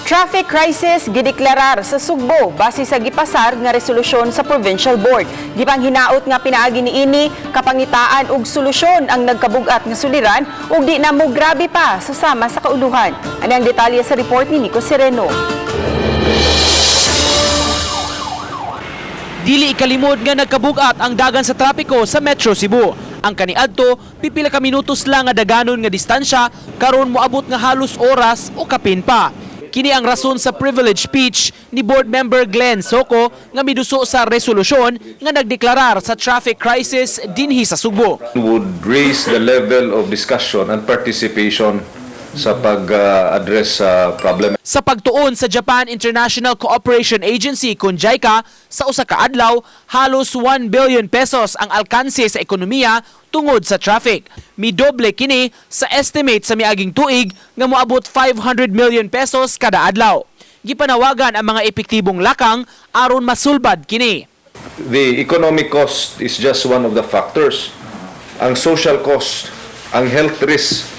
Traffic crisis gideklarar sa Sugbo base sa gipasar nga resolusyon sa Provincial Board. Gipanghinaot nga pinaagi niini kapangitaan og solusyon ang nagkabugat nga suliran ug di na mo grabe pa sa sama sa kauluhan. Ani ang detalye sa report ni Nico Sereno. Dili ikalimod nga nagkabugat ang dagan sa trapiko sa Metro Cebu. Ang kaniadto, pipila ka minutos lang nga daganon nga distansya, karon moabot nga halos oras o kapin pa. Kini ang rason sa privilege speech ni board member Glenn Soco nga miduso sa resolusyon nga nagdeklarar sa traffic crisis dinhi sa Sugbo. Would raise the level of discussion and participation sa pag-address sa problem. Sa pagtuon sa Japan International Cooperation Agency kun JICA, sa usa ka adlaw, halos 1 billion pesos ang alkanse sa ekonomiya tungod sa traffic. Midoble kini sa estimate sa miaging tuig nga moabot 500 million pesos kada adlaw. Gipanawagan ang mga epektibong lakang aron masulbad kini. The economic cost is just one of the factors. Ang social cost, ang health risk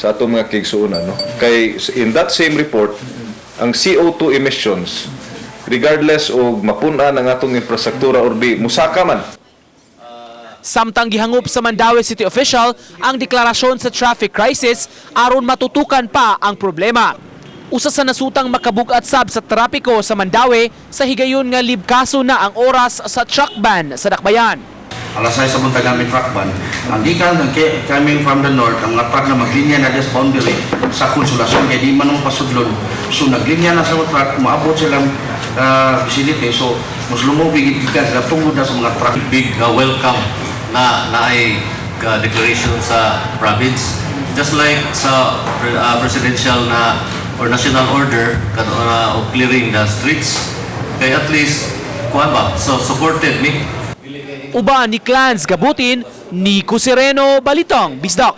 sa atong mga kaigsuonan, no? Kay in that same report, ang CO2 emissions, regardless og mapun-an ang atong infrastruktura or di, musaka man. Samtang gihangop sa Mandaue City official ang deklarasyon sa traffic crisis aron matutukan pa ang problema. Usa sa nasutang makabugat sab sa trapiko sa Mandaue sa higayon nga libkaso na ang oras sa truck ban sa Dakbayan. Alas 6 sa buntag namin truck ban. Ang gikan ng coming from the north, ang mga truck na maglinya na sa boundary sa Konsolasyon kay di man mo pasudlon. So naglinya na sa mga truck, maabot silang vicinity. So mas lumubi gikan sila tungod na sa mga truck. Big welcome na naay declaration sa province, just like sa presidential na or national order kato of clearing the streets, kay at least kuan ba, so supported me. Uban ni Clans Gabutin, Nico Sereno, Balitang Bisdak.